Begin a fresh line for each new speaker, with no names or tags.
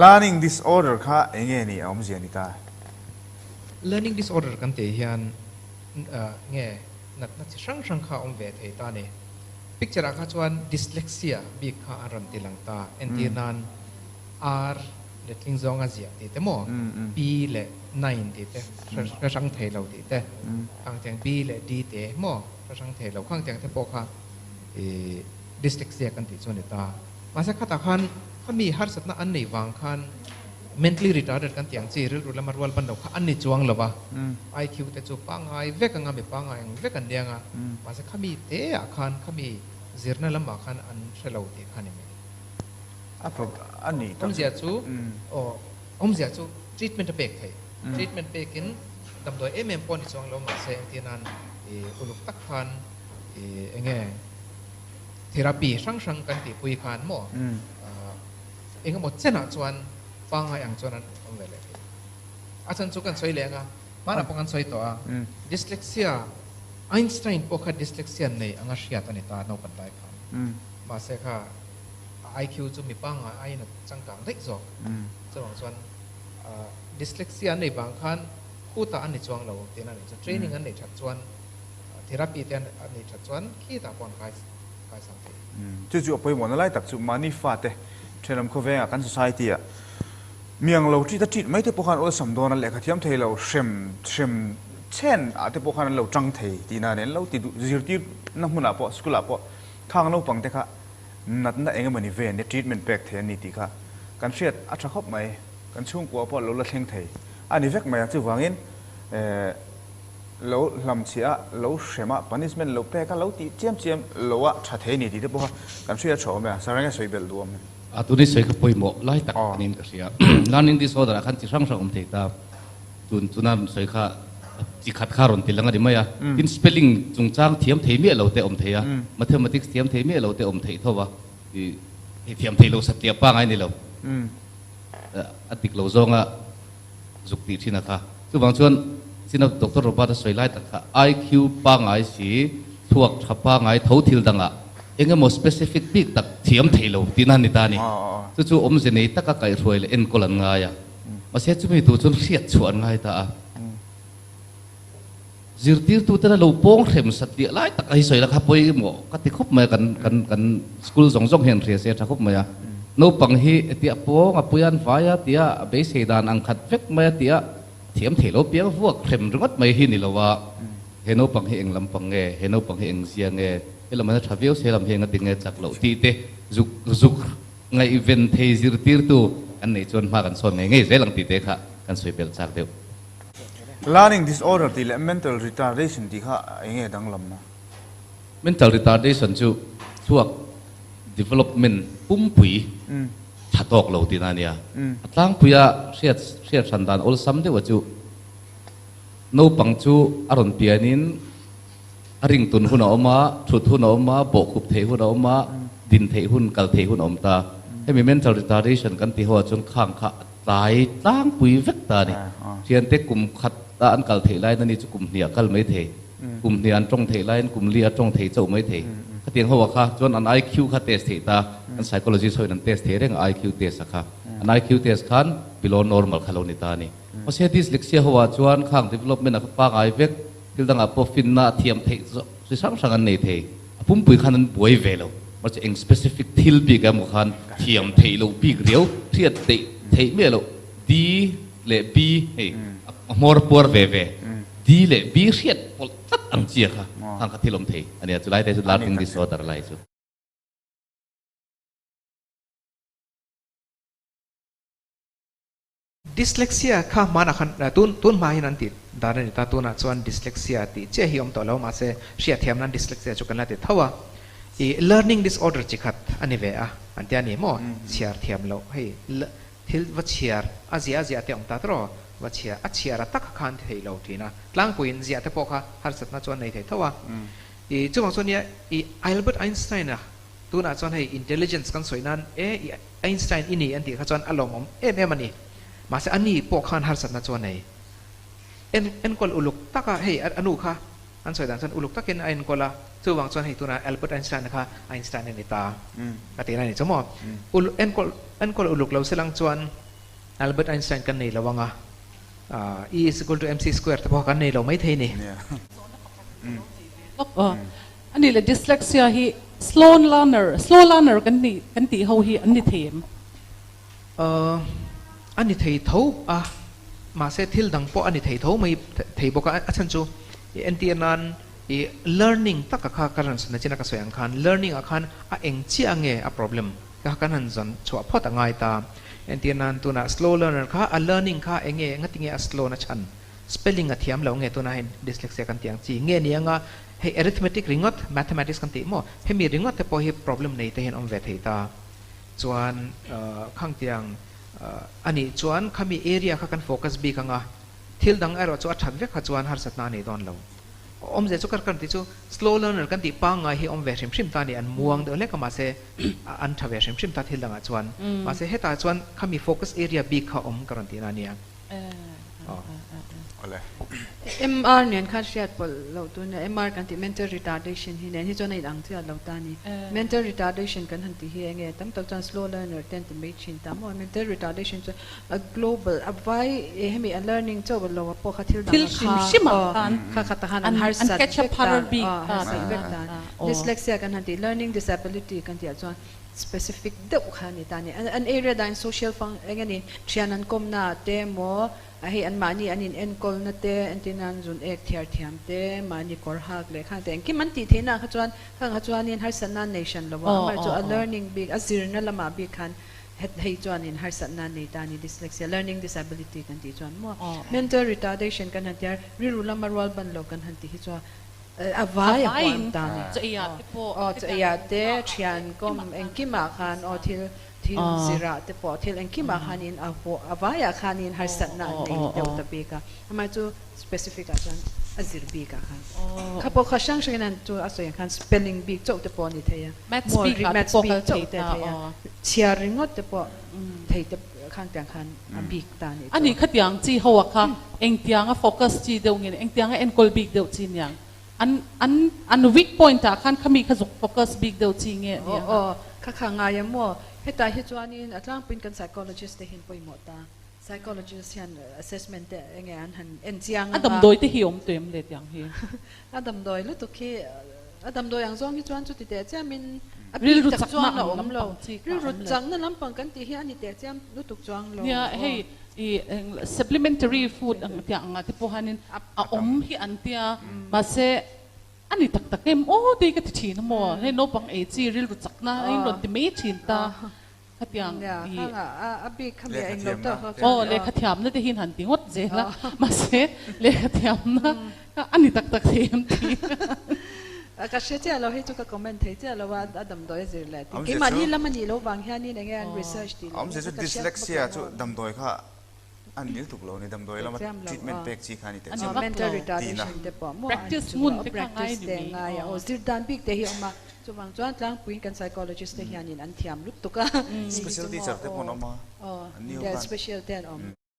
Learning disorder kha enge ni a awmzia ni ta?
Learning disorder kan tih hian nge natna chi hrang hrang kha a awm ve thei ta ni. Picture ah kha chuan dyslexia bik kha an rawn ti lang ta. Entir nan R letling zawnga ziah tih te maw, P leh nine tih te hre hrang thei lo tih te, khang tiang B leh D te maw hre hrang thei lo khang tiang te pawh kha dyslexia kan tih chu a ni ta. Mahse khatah khan khami harsatna an neih vang khan mentally retarded kan tih ang chi rilru lama rual ban lo kha an ni chuang lo va, IQ te chu pangngai vek anga mi pangngai ang vek an nia nga, mahse khami te ah khan khami zirna lamah khan an hre lo tih kha a ni mai.
A thawk a nih tak.
Awmzia chu aw awmzia chu treatment a pek theih, treatment pekin damdawi em em pawh a ni chuang lo mahse engtin nan uluk tak khan enge Therapy hrang hrang kan tihpui khan maw eng emaw chenah chuan pangngai ang chuan an awm ve leh thei. A chhan chu kan sawi leh anga, hmanah pawh kan sawi tawh a, dyslexia, Einstein pawh kha dyslexia nei anga hriat a ni ta naupan lai khan. Mahse kha a IQ chu mi pangngai aiin a changkang daih zawk. Chuvang chuan dyslexia an nei vang khan khutah an ni chuang lo tihna a nih chu. Training an neih that chuan Therapy te a nih that chuan khitah pawh an kai kai sang thei.
Chu chu a pawimawhna lai tak chu mahni fate thenawm khawvengah kan society ah miang lo treat a treat mai te pawh khan awlsam dawn a, lehkha thiam thei lo hrem hrem chen ah te pawh khan an lo tang thei tihna a ni. An lo ti duh zirtir na hmunah pawh school ah pawh khang naupang te kha natna eng emawni ve nia treatment pek thei an ni tih kha kan hriat a tha khawp mai. Kan chhungkua pawh lo la thleng thei a ni vek mai a, chuvangin eh. Lo hlamchhiah a, lo hrem a, punishment lo pek a, lo tih chiam chiam lo a tha thei a ni tih te pawh kha kan hria tha awm e a, Saranga sawi belh duh awm e.
A tuni sawi kha pawimawh lai tak niin ka hria. Learning disorder ah khan chi hrang hrang awm thei ta. Tun tuna sawi kha chi khat kha rawn ti lang a ni mai a. Tin spelling chungchang thiam thei miah lo te awm thei a, mathematics thiam thei miah lo te awm theih tho a, i thiam thei lo satliah pangai ni lo. A dik lo zawnga zuk tih thin a kha. Chuvang chuan china Doctor Robert a sawi lai tak kha IQ pangai si, thluak tha pangai tho thil dangah eng emaw specific bik tak thiam thei lo tihna a ni ta a ni. Chu chu awmze nei taka kaihhruai leh enkawl an ngai a. Mahse chumi tur chuan hriat chhuah an ngai ta a. Zirtirtute la lo pawng hrem satliah lai tak a hi sawi la kha pawimawh ka ti khawp mai a, kan kan kan school zawng zawng hian hria se a tha khawp mai a. Naupang hi tia pawng a puian vai a tia a beisei dan ang khat vek mai a tia thiam thei lo piang vuak hrem ringawt mai hi ni lo a, he naupang hi eng lampang nge, he naupang hi eng zia nge, he lam hian a tha viau se lam hi eng a ti nge chak loh tih te zuk zuk ngaihven thei zirtirtu kan neih chuan hma kan sawn ngei ngei zel ang tih te kha kan sawi belh chak deuh.
Learning disorder tih leh mental retardation tih kha eng nge danglamna?
Mental retardation chu thluak development pumpui tha tawk lo tihna a nia. A tlangpuia hriat hriat hran dan awlsam deuha chu naupang chu a rawn pianin a ringtun hun a awm a, thut hun a awm a, bawhkhup theih hun a awm a, din theih hun, kal theih hun a awm ta. Hemi mental retardation kan tih ho ah chuan khang kha a tlai tlangpui vek ta a ni. Thiante kum khat a an kal theih laiin ani chu kum hnih a kal mai thei, kum hnih an tawng theih laiin kum li a tawng thei chauh mai thei. Khatiang ho ah kha chuan an IQ kha test theih ta, an psychologist ho in an test thei reng a IQ test a kha. An IQ test khan below normal kha lo ni ta a ni. Mahse dyslexia ho ah chuan khang development a kha pangai vek, thil dangah pawh finna a thiam theih zawk chi hrang hrang an nei thei. A pumpui khan an buai ve lo. Mahse eng specific thil bik emaw khan thiam theih loh bik riau, hriat theih theih miah loh D leh B hei a hmawr puar ve ve. D leh B hriat pawlh tlat ang chi a kha khang kha thil awm thei a nia. Chulai te chu learning disorder lai chu.
Dyslexia kha hmanah khan tun tun hma hian an tih dan a ni ta, tunah chuan dyslexia tih chiah hi awm tawh lo mahse hriatthiam nan dyslexia chu kan la ti tho a, i learning disorder chi khat a ni ve a an tia ni maw, chhiar thiam loh hei thil va chhiar a ziah a ziah te awm ta tawh va chhiar a chhiar a tak khan thei lo thin a, tlangpuiin ziah te pawh kha harsatna chuan nei thei tho a, i chuvang chuan nia i Albert Einstein-a tunah chuan hei intelligence kan sawi nan e i Einstein i ni an tih kha chuan a lawmawm em em a ni. Mahse a ni pawh khan harsatna chu a nei. En enkawl uluk taka hei a nu kha an sawi dan chuan uluk takin a enkawl a, chuvang chuan hei tunah Albert Einstein kha Einstein a ni ta ka tihna a ni chu maw. Ul enkawl enkawl uluk lo se lang chuan Albert Einstein kan nei lo anga E is equal to MC square te pawh kan nei lo mai thei ni.
A nih leh dyslexia hi slow learner, slow learner kan nih kan tih ho hi an ni thei em?
A ni thei tho a, mahse thil dang pawh a ni thei tho mai thei bawk a, a chhan chu entir nan i learning taka kha ka rawn sawi nachina ka sawi ang khan learning ah khan a eng chiah nge a problem kha kan han zawn chhuah phawt a ngai ta. Entir nan tunah slow learner kha a learning kha eng nge ngati nge a slow na chhan spelling a thiam lo nge tunah hei dyslexia kan tih ang chi nge ni anga hei arithmetic ringawt mathematics kan tih maw hemi ringawt te pawh hi problem nei te hian awm ve thei ta. Chuan khangtiang a nih chuan khami area kha kan focus bik anga thil dang erawh chu a that vek kha chuan harsatna a nei dawn lo. Awmzia chu kar kan tih chu slow learner kan tih pangngai hi awm ve hrim hrim ta a ni, an muang deuh hlek a mahse an tha ve hrim hrim ta thil dangah chuan. Mahse hetah chuan khami focus area bik kha awm ka rawn tihna a nia.
Awle.
MR nen khan hriat pawlh loh tun a, MR kan tih mental retardation hi nen hi chuan a inang chiah lo ta a ni. Mental retardation kan han tih hi eng nge tam tak chuan slow learner te an ti mai thin ta maw? Mental retardation chu a global a vai hemi a learning chauh lo a pawh kha thil dang a kha aw kha kha ta khan an harsat vek ta aw harsat vek ta. Dyslexia kan han tih learning disability kan tih ah chuan specific deuh kha a ni ta a ni. An area dan social fang eng a ni thian an kawmna ah te emaw a hei an mahni an in enkawlna te entirna an zun ek thiar thiam te mahni kawr hak leh khang te engkim an tih theihna ah kha chuan khang kha chuanin harsatna an nei hran lo a amah chu a learning bik a zirna lamah bik khan het hei chuanin harsatna an nei ta a ni dyslexia learning disability kan tih chuan maw mental retardation kan han tia rilru lama rual ban lo kan han tih hi chuan A vai a huam ta ni. Aw chaw te thian kawm engkimah khan aw thil thil zirah te pawh thil engkimah khanin a a vaiah khanin harsatna an nei deuh ta bik a. Amah chu specific ah chuan a zir bik ah khan kha pawh kha hrang hrangin an chu a sawi ang khan spelling bik chauh te pawh a ni thei a,
Maths bik ah te pawh kal thei
ta aw. Chhiar ringawt te pawh thei te khan tiang khan a bik ta a nih chu.
A nih khatiang chi ho ah kha engtianga focus chi deuh nge engtianga enkawl bik deuh chi niang an an an weak point ah khan khami kha zuk focus bik deuh chi nge a nia.
Aw aw kha kha ngai a maw hetah hi chuanin a tlangpuiin kan psychologist te hian pawimawh ta psychologist hian assessment te enge an han en chiang
anga. A damdawi te hi awm tawh em le tiang hi.
A damdawi lutuk hi a damdawi ang zawng hi chuan chuti teh chiamin a bik tak chuan a awm lo. Rilru chakna lampang kan tih hi a ni teh chiam lutuk chuang lo.
Nia hei i supplementary food ang tiang anga te pawh hianin a awm hi an tia mahse a ni tak tak em aw tih ka ti thin a maw hei naupang ei chi rilru chakna a inrawn ti mai thin ta. Khatiang i aw lehkha thiamna te hian han ti ngawt zel a, mahse lehkha thiamna kha a ni tak tak thei em tih.
Ka hre chiah lo hei chu ka comment thei chiah lo a, a damdawi a zir leh tih. Keimahni lam a nih loh vang hianin enge an research tih leh
Awmzia chu dyslexia chu damdawi kha a nil tuk lo a ni, damdawi lama treatment pek chi kha a ni teh chiang tihna.
Practice ngun te kha ngai ni mai.
Aw zir dan bik te hi a awm a, chuvang chuan tlangpuiin kan psychologist te hianin an thiam lutuk a.
Special teacher te pawh an awm a, an ni ho khan.
Special te an awm.